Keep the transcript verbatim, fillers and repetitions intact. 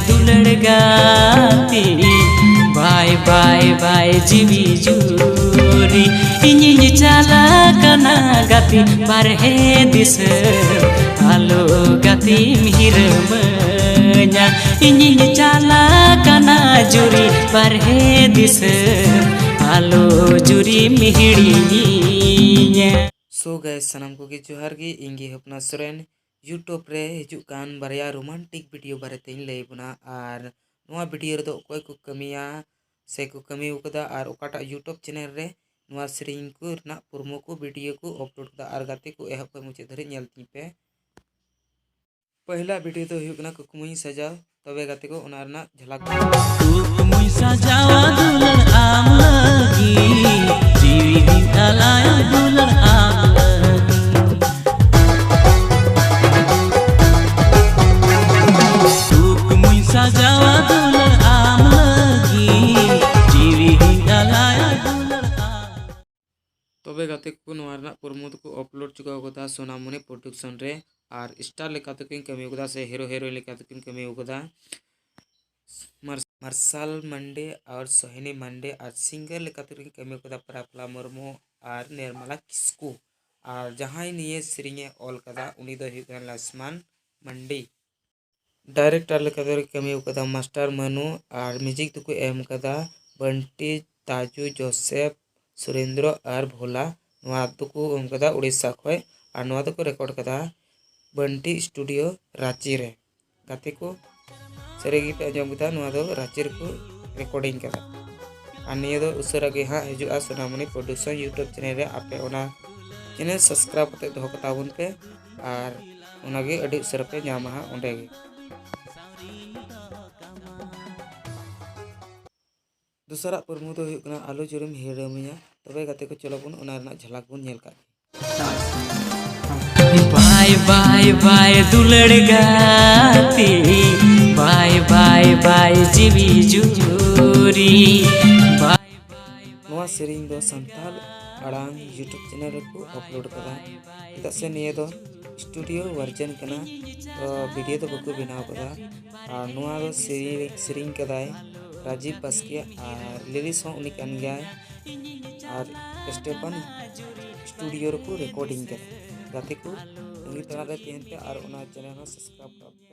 ᱫᱩᱞᱟᱹᱲ ᱜᱟᱛᱮ, ᱵᱟᱭ ᱵᱟᱭ ᱵᱟᱭ ᱡᱤᱣᱤ ᱡᱩᱨᱤ, ᱤᱧᱤᱧ ᱪᱟᱞᱟᱜ ᱠᱟᱱᱟ ᱜᱟᱛᱮ ᱵᱟᱨᱦᱮ ᱫᱤᱥᱚᱢ, ᱟᱞᱚ ᱜᱟᱛᱮᱢ ᱦᱤᱨᱢᱟᱹᱧᱟ᱾ ᱤᱧᱤᱧ ᱪᱟᱞᱟᱜ ᱠᱟᱱᱟ ᱡᱩᱨᱤ ᱵᱟᱨᱦᱮ ᱫᱤᱥᱚᱢ, ᱟᱞᱚ ᱡᱩᱨᱤᱢ ᱦᱤᱲᱤᱧᱤᱧᱟ᱾ So guys, ᱥᱟᱱᱟᱢ ᱠᱚᱜᱮ ᱡᱚᱦᱟᱨ ᱜᱮ, ᱤᱧ ᱜᱮ ᱦᱚᱯᱱᱟ ᱥᱚᱨᱮᱱ᱾ YouTube ᱨᱮ ᱦᱤᱡᱩᱜ ᱠᱟᱱ ᱵᱟᱨᱭᱟ romantic video ᱵᱟᱨᱮᱛᱮᱧ ᱞᱟᱹᱭ ᱵᱚᱱᱟ, ᱟᱨ ᱱᱚᱣᱟ video ᱨᱮᱫᱚ ᱚᱠᱚᱭ ᱠᱚ ᱠᱟᱹᱢᱤᱭᱟ ᱥᱮ ᱠᱚ ᱠᱟᱹᱢᱤ ᱟᱠᱟᱫᱟ ᱟᱨ ᱚᱠᱟᱴᱟᱜ YouTube channel ᱨᱮ ᱱᱚᱣᱟ ᱥᱮᱨᱮᱧ ᱠᱚ ᱨᱮᱱᱟᱜ promo ᱠᱚ video ᱠᱚ upload ᱠᱟᱫᱟ, ᱟᱨ ᱜᱟᱛᱮ ᱠᱚ ᱮᱦᱚᱵ ᱠᱷᱚᱱ ᱢᱩᱪᱟᱹᱫ ᱫᱷᱟᱹᱨᱤᱡ ᱧᱮᱞ ᱛᱤᱧ ᱯᱮ᱾ ᱯᱟᱹᱦᱤᱞᱟᱜ video ᱫᱚ ᱦᱩᱭᱩᱜ ᱠᱟᱱᱟ ᱠᱩᱠᱢᱩᱧ ᱥᱟᱡᱟᱣ, ᱛᱚᱵᱮ ᱜᱟᱛᱮ ᱠᱚ ᱚᱱᱟ ᱨᱮᱱᱟᱜ ᱡᱷᱟᱞᱟᱠ᱾ ᱠᱩᱠᱢᱩᱧ ᱥᱟᱡᱟᱣᱟ ᱫᱩᱞᱟᱹᱲ ᱟᱢ ᱞᱟᱹᱜᱤᱫ, ᱡᱤᱣᱤ ᱦᱚᱸᱧ ᱟᱞᱟᱭᱟ ᱫᱩᱞᱟᱹᱲ ᱟᱢ ᱞᱟᱹᱜᱤᱫ᱾ ᱠᱩᱠᱢᱩᱧ ᱥᱟᱡᱟᱣᱟ ᱫᱩᱞᱟᱹᱲ ᱟᱢ ᱞᱟᱹᱜᱤᱫ, ᱡᱤᱣᱤ ᱦᱚᱸᱧ ᱟᱞᱟᱭᱟ ᱫᱩᱞᱟᱹᱲ ᱟᱢ᱾ ᱛᱚᱵᱮ ᱜᱟᱛᱮ ᱠᱚ, ᱱᱚᱣᱟ ᱨᱮᱱᱟᱜ promo ᱫᱚᱠᱚ upload ᱪᱩᱠᱟᱹᱣ ᱠᱟᱫᱟ ᱥᱳᱱᱟᱢᱚᱱᱤ production ᱨᱮ, ᱟᱨ star ᱞᱮᱠᱟ ᱛᱮᱠᱤᱱ ᱠᱟᱹᱢᱤ ᱠᱟᱫᱟ ᱥᱮ hero heroine ᱞᱮᱠᱟ ᱛᱮᱠᱤᱱ ᱠᱟᱹᱢᱤ ᱠᱟᱫᱟ ᱢᱟᱨ-, ᱢᱟᱨᱥᱟᱞ ᱢᱟᱱᱰᱮ ᱟᱨ ᱥᱳᱦᱤᱱᱤ ᱢᱟᱱᱰᱮ, ᱟᱨ singer ᱞᱮᱠᱟ ᱛᱮᱠᱤᱱ ᱠᱟᱹᱢᱤ ᱠᱟᱫᱟ ᱯᱨᱟᱯᱞᱟ ᱢᱩᱨᱢᱩ ᱟᱨ ᱱᱤᱨᱢᱟᱞᱟ ᱠᱤᱥᱠᱩ, ᱟᱨ ᱡᱟᱦᱟᱸᱭ ᱱᱤᱭᱟᱹ ᱥᱮᱨᱮᱧ ᱮ ᱚᱞ ᱠᱟᱫᱟ ᱩᱱᱤ ᱫᱚᱭ ᱦᱩᱭᱩᱜ ᱠᱟᱱᱟ ᱞᱚᱠᱥᱢᱟᱱ ᱢᱟᱱᱰᱤ᱾ Director ᱞᱮᱠᱟ ᱛᱮ ᱠᱟᱹᱢᱤ ᱠᱟᱫᱟ ᱢᱟᱥᱴᱟᱨ ᱢᱟᱱᱩ, ᱟᱨ music ᱫᱚᱠᱚ ᱮᱢ ᱠᱟᱫᱟ ᱵᱟᱱᱴᱤ, ᱛᱟᱡᱩ, ᱡᱳᱥᱮᱯ, ᱥᱩᱨᱮᱱᱫᱨᱚ ᱟᱨ ᱵᱷᱳᱞᱟ᱾ ᱱᱚᱣᱟ ᱫᱚᱠᱚ ᱮᱢ ᱠᱟᱫᱟ ᱩᱲᱤᱥᱥᱟ ᱠᱷᱚᱡ, ᱟᱨ ᱱᱚᱣᱟ ᱫᱚᱠᱚ record ᱠᱟᱫᱟ ᱵᱟᱱᱴᱤ studio ᱨᱟᱸᱪᱤ ᱨᱮ᱾ ᱜᱟᱛᱮ ᱠᱚ, ᱥᱟᱹᱨᱤ ᱜᱮᱯᱮ ᱟᱸᱡᱚᱢ ᱠᱮᱫᱟ, ᱱᱚᱣᱟ ᱫᱚ ᱨᱟᱸᱪᱤ ᱨᱮᱠᱚ recording ᱠᱟᱫᱟ᱾ ᱟᱨ ᱱᱤᱭᱟᱹ ᱫᱚ ᱩᱥᱟᱹᱨᱟ ᱜᱮ ᱦᱟᱸᱜ ᱦᱤᱡᱩᱜᱼᱟ ᱥᱳᱱᱟᱢᱚᱱᱤ production YouTube channel ᱨᱮ᱾ ᱟᱯᱮ ᱚᱱᱟ channel subscribe ᱠᱟᱛᱮ ᱫᱚᱦᱚ ᱠᱟᱛᱟ ᱵᱚᱱ ᱯᱮ, ᱟᱨ ᱚᱱᱟᱜᱮ ᱟᱹᱰᱤ ᱩᱥᱟᱹᱨᱟ ᱯᱮ ᱧᱟᱢᱟ ᱦᱟᱸᱜ ᱚᱸᱰᱮ ᱜᱮ᱾ ᱫᱚᱥᱟᱨᱟᱜ promo ᱫᱚ ᱦᱩᱭᱩᱜ ᱠᱟᱱᱟ ᱟᱞᱚ ᱡᱩᱨᱤᱢ ᱦᱤᱲᱟᱹᱢᱤᱧᱟ᱾ ᱛᱚᱵᱮ ᱜᱟᱛᱮ ᱠᱚ, ᱪᱚᱞᱚ ᱵᱚᱱ ᱚᱱᱟ ᱨᱮᱱᱟᱜ ᱡᱷᱟᱞᱟᱠ ᱵᱚᱱ ᱧᱮᱞ ᱠᱟᱜ ᱜᱮ᱾ ᱵᱟᱭ ᱵᱟᱭ ᱵᱟᱭ ᱫᱩᱞᱟᱹᱲ ᱜᱟᱛᱮ, ᱵᱟᱭ ᱵᱟᱭ ᱵᱟᱭ ᱡᱤᱣᱤ ᱡᱩᱨᱤ, ᱵᱟᱭ ᱵᱟᱭ᱾ ᱱᱚᱣᱟ ᱥᱮᱨᱮᱧ ᱫᱚ ᱥᱟᱱᱛᱟᱲ ᱟᱲᱟᱝ YouTube channel ᱨᱮᱠᱚ upload ᱠᱟᱫᱟ, ᱪᱮᱫᱟᱜ ᱥᱮ ᱱᱤᱭᱟᱹ ᱫᱚ ᱥᱴᱩᱰᱤᱭᱳ ᱵᱷᱟᱨᱡᱚᱱ ᱠᱟᱱᱟ, ᱛᱚ ᱵᱷᱤᱰᱤᱭᱳ ᱫᱚ ᱵᱟᱠᱚ ᱵᱮᱱᱟᱣ ᱠᱟᱫᱟ᱾ ᱟᱨ ᱱᱚᱣᱟ ᱫᱚ ᱥᱮᱨᱮᱧ ᱥᱮᱨᱮᱧ ᱠᱟᱫᱟᱭ ᱨᱟᱡᱤᱵᱽ ᱵᱟᱥᱠᱮ ᱟᱨ ᱞᱤᱨᱤᱠᱥ ᱦᱚᱸ ᱩᱱᱤ ᱠᱟᱱ ᱜᱮᱭᱟᱭ᱾ ᱟᱨ ᱥᱴᱮᱯᱷᱟᱱ ᱥᱴᱩᱰᱤᱭᱳ ᱨᱮᱠᱚ ᱨᱮᱠᱚᱨᱰᱤᱝ ᱠᱟᱫᱟ᱾ ᱜᱟᱛᱮ ᱠᱚ, ᱛᱟᱺᱜᱤ ᱛᱟᱲᱟᱜ ᱨᱮ ᱛᱟᱦᱮᱱ ᱯᱮ ᱟᱨ ᱚᱱᱟ ᱪᱮᱱᱮᱞ ᱦᱚᱸ ᱥᱟᱵᱥᱠᱨᱟᱭᱤᱵᱽ ᱠᱟᱜ ᱯᱮ᱾